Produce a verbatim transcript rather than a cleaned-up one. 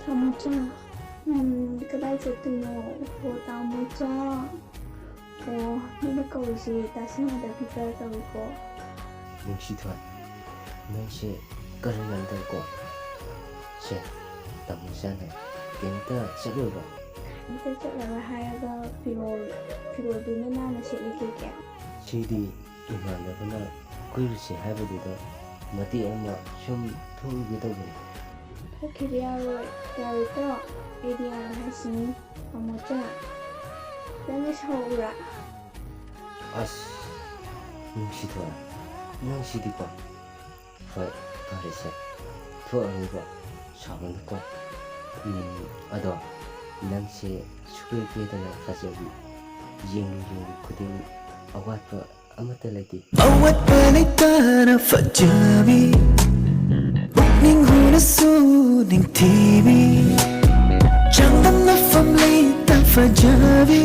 ꯇꯥꯃꯣꯆꯥ, ꯅꯪ ꯀꯗꯥꯏ ꯆꯠꯇꯣꯏꯅꯣ? ꯍꯣ, ꯇꯥꯃꯣꯆꯥ꯫ ꯑꯣ, ꯃꯤꯅ ꯀꯧꯔꯤꯁꯦ ꯇꯥꯁꯤꯟꯅꯗꯕꯤꯗ ꯇꯧꯏꯀꯣ꯫ ꯅꯨꯡꯁꯤꯊꯣꯏ, ꯅꯪꯁꯦ ꯀꯔꯟ ꯌꯥꯝ ꯇꯧꯏꯀꯣ꯫ ꯁꯦ, ꯇꯥꯃꯣꯆꯥꯅ ꯀꯩꯝꯇ ꯆꯠꯂꯣꯏꯕ? ꯀꯩꯝꯇ ꯆꯠꯂꯔꯣꯏ ꯍꯥꯏꯔꯒ ꯐꯤꯔꯣꯜ, ꯐꯤꯔꯣꯜꯗꯨꯅ ꯅꯥꯟꯅ ꯁꯦꯠꯂꯤ ꯀꯩꯒꯤ? ꯁꯤꯗꯤ ꯏꯃꯥꯟꯅꯕꯅ ꯀꯣꯏꯔꯨꯁꯦ ꯍꯥꯏꯕꯗꯨꯗ ꯃꯇꯦꯛ ꯑꯃ ꯁꯨꯝ ꯊꯣꯛꯎꯒꯦ ꯇꯧꯕꯅꯤ꯫ ꯊꯣꯛꯈꯤꯕ ꯌꯥꯔꯣꯏ, ꯌꯥꯔꯣꯏꯀꯣ? ꯑꯩꯗꯤ ꯌꯥꯔꯣꯏ ꯍꯥꯏꯁꯤꯅꯤ, ꯇꯥꯃꯣꯆꯥ꯫ ꯅꯪꯅ ꯁꯥꯎꯔꯛꯎꯔꯥ? ꯑꯁ, ꯅꯨꯡꯁꯤꯊꯣꯏ, ꯅꯪꯁꯤꯗꯤꯀꯣ꯫ ꯍꯣꯏ, ꯐꯔꯦꯁꯦ꯫ ꯊꯣꯛꯑꯅꯤꯕ, ꯁꯥꯎꯔꯅꯨꯀꯣ꯫ ꯎꯝ, ꯑꯗꯣ ꯅꯪꯁꯦ ꯁꯨꯛꯄꯦ ꯄꯦꯗꯅ ꯐꯖꯕꯤ꯫ ꯌꯦꯡꯂꯨ ꯌꯦꯡꯂꯨ ꯈꯨꯗꯤꯡ ꯑꯋꯥꯠꯄ ꯑꯃꯠꯇ ꯂꯩꯇꯦ꯫ ꯑꯋꯥꯠꯄ ꯂꯩꯇꯅ ꯐꯖꯕꯤ, ꯄꯨꯛꯅꯤꯡ ꯍꯨꯅꯁꯨ ꯅꯤꯡꯊꯤꯕꯤ, ꯆꯥꯡꯗꯝꯅꯐꯝ ꯂꯩꯇ ꯐꯖꯕꯤ꯫